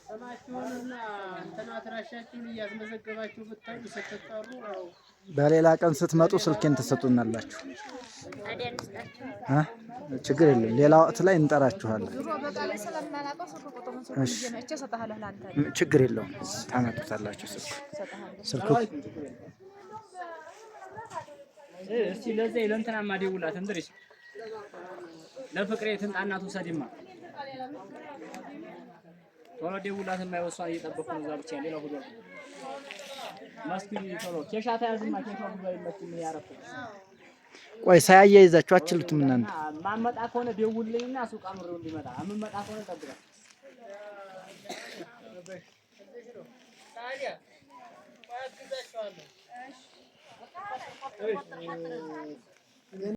ስማችሁንና እንትን አድራሻችሁን እያስመዘገባችሁ ብታዩ ስትጠሩ በሌላ ቀን ስትመጡ ስልኬን ትሰጡናላችሁ። ችግር የለም። ሌላ ወቅት ላይ እንጠራችኋለን። ችግር የለውም። ታመጡታላችሁ። ስልኩ እስቲ ለዚያ ለእንትናማ ደውላት እንድሪስ ለፍቅሬ ትምጣና ትውሰድማ ቶሎ ደውላት። የማይወሷን እየጠበኩ ነው። እዛ ብቻ ሌላው ሁሉ መስኪን ቶሎ ኬሻ ተያዝማ። ኬሻ ብዙ አይመችም። ያረፈ ቆይ ሳያያይዛችሁ አችሉትም እናንተ። ማመጣ ከሆነ ደውልልኝና ሱቅ አኑሬው እንዲመጣ የምመጣ ከሆነ ጠብቃ።